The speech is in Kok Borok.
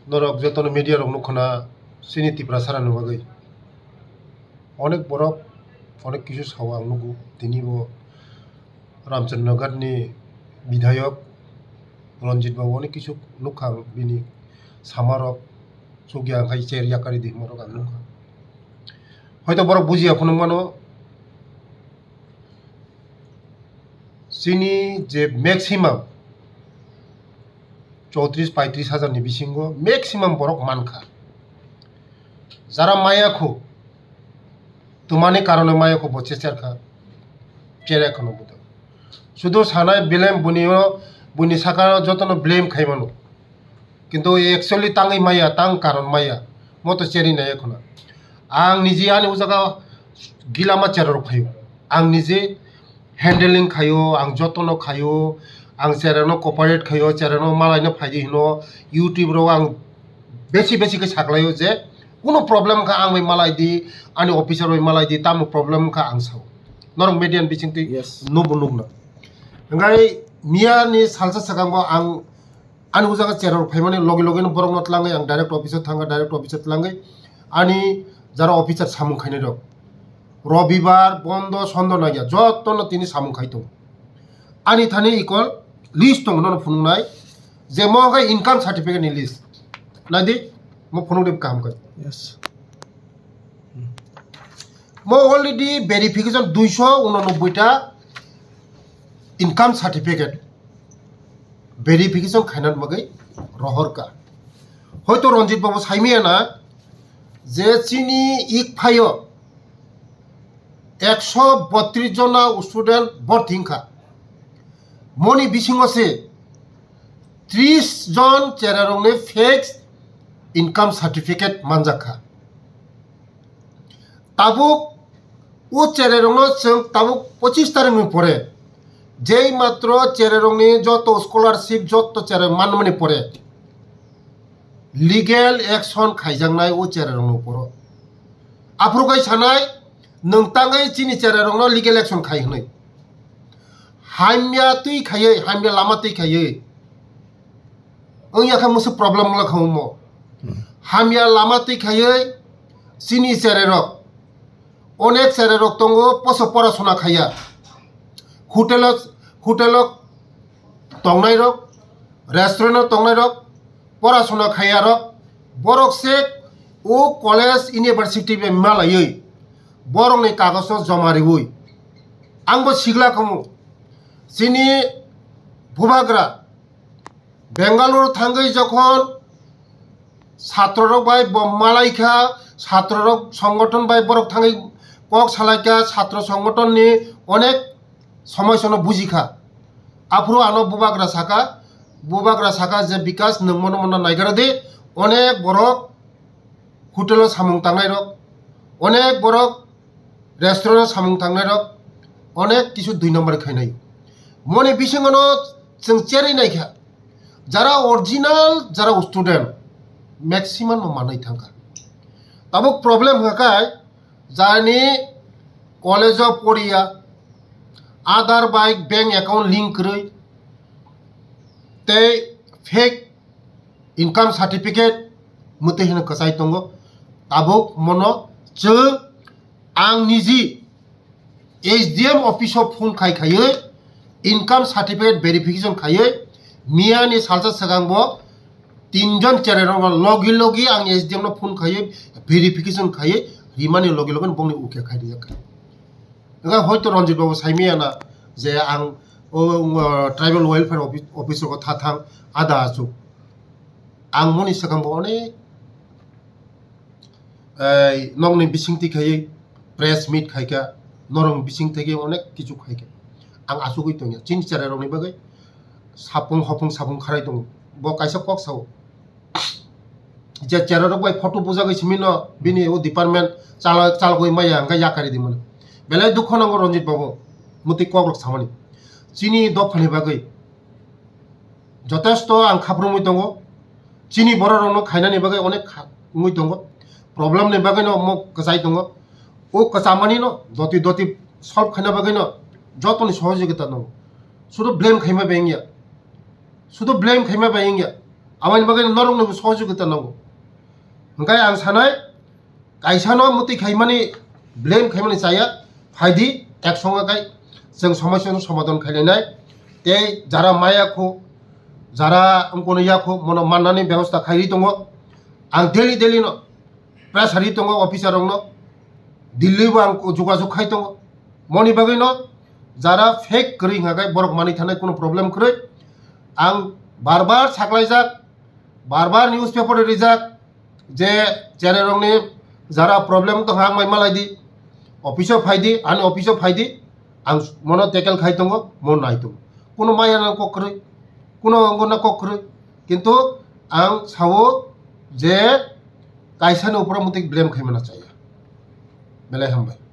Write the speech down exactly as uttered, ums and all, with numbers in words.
Norok jotono media rok nukho na chini Tiprasa rokni bagwi. Onek borok onek kisu sao ang nugo. Tini bo Ramchandra Ghat ni bidhayok Ranjit Babu onek kisu nukha ang bini sama rok chukya ang khai cher yakari di hwnma rok ang nukha. Hoito borok bujiya phunuk mano. Chini je maximum chowtris paitris hajar ni bisingo maximum borok mankha. Jara maya khu, twmani karone maya khu bo checher kha, chere khano bo. Sudu sanai blame buni o, buni saka jotono blame khai mano. Kintu actually tangwi maya, tang karon maya. Moto cheri nai ekhona. Ang niji ani ujaga gilama cherarok phaio. Ang niji handling khaio, ang jotono khaio, ang cherano cooperate khaio, cherano malaino phaidi hino, YouTube rok ang besi besi khe saklaio je kuno problem kha ang bai malai di, ani officer bai malai di, tamo problem kha ang sao. Norok media ni bisingtwi Yes. Nubo nukna. Hwnkhai miya ni salsa swkang bo ang ani ujaga cherarok phaimani logi logi no borok no tlangwi ang direct office o thanga, direct office o tlangwi ani jara officer samung khainai rok Robibar bondo sondo nangya joto no tini samung khai tongo. Ani thani ikol list tongo nono phunuknai je mo khe income certificate ni list naidi mo phunuk de kaham khai. Yes. Mo already verification duiso unonoboi ta income certificate verification khaina bagwi rohor ka. Hoito Ranjit Babu saimaya na je chini ik phaio ekso botris jona student borthi wngkha. Moni bisingo se tris jon cherarokni fake income certificate manjakha. Tabuk o chererokno chwng tabuk pochis tarikni pore jei matro chererokni joto scholarship joto chere manmani pore legal action khaijaknai o chererokni uporo. Aphuru kai sanai nwng tangwi chini chererokno legal action khai hwnwi. Hamya twi khaiwi, hamya lama twi khaiwi. Wngya khe musu problem wngla kha omo. Hamya lama twi khaiwi chini chererok. Onek chererok tongo poso porasona khaiya. Hotelo, hotelo tongnairok, restaurant-o tongnairok, porasona khaiyarok, borok se o college, university bai malaiwi borokni kagoso joma riwi. Ang bo sigla khamu. Chini bubagra Bengaluru thangwi jokhon satrorok bai bo malaikha, satrorok songothon bai borok thangwi kok salaikha, satro songothonni onek somoisano bujikha. Aphuru ano bubagra saka, bubagra saka je Bikas nwng mono mono naigra di, onek borok hotelo samung tangnairok, onek borok restaurant-o samung tangnairok onek kisu dui number khainai. Moni bisingono chwng cherwi naikha, jara original, jara student, maximum no manwi thangkha. Tabuk problem hwnkha kai, jani college-o poriya, Aadhaar bai bank account link kwrwi, tei fake income certificate mwtwi hino kwchai tongo. Tabuk mono chwng ang niji S D M office o phone khai khaiwi income certificate verification khaiwi miyani salsa swkang bo tinjon chererok logi logi ang S D M no phone khaiwi verification khaiwi rimani logi logi bongni ukya khai rijak kha. Wngkha hoito Ranjit Babu saimaya na je ang o, o, tribal welfare office, office rogo tha thang ada achuk. Ang moni swkang bo onek, ei, nokni bisingtwi khaiwi press meet khaikha, norokni bisingtwi khaiwi onek kichu khaikha. Ang achugwi tongya chini chererokni bagwi sapung hopung sapung kharai tongo. Bo kaisa kok sao. Je cherarok bai photo bujagwi simi no bini o department chala-, chalogwi maya hwnkhe yakari di mano. Belai dukho nango Ranjit Babu, mwtwi kokrok samani. Chini dophani bagwi jotesto ang khaprumwi tongo. Chini bororokno khainani bagwi onek kha-, wngwi tongo. Problem ni bagwi no omo kwchai tongo. O kwchamani no doti doti solve khaina bagwi no jotoni sohojogita nango. Sudu blame khaima bai wngya. Sudu blame khaima bai wngya. Aboni bagwi norokno bo sohojogita nango. Hwnkhe ang sanai, kaisano muti khaimani, blame khaimani chaya, phaidi, ek songa kai, chwng somosya no somadhan khainai, tei jara maya kho, jara wngkoni ya kho, mono mannani bebosta khairi tongo. Ang daily daily no pressure ri tongo officer rokno, Delhi bo ang jogajog khai tongo. Moni bagwi no jara fake kwrwi hwnka khe borok manwi thanai kuno problem kwrwi. Ang bar bar saklaijak, bar bar newspaper rijak, je cherai rokni jara problem tongkha ang mai malai di, office o phai di, ani office o phai di, ang mono tackle khai tongo, mo nai tongo. Kuno maya nang kok kwrwi, kuno wngkha na kok kwrwi, kintu ang sao je kaisani upor mutik blame khaimana chaya. Belai hambai.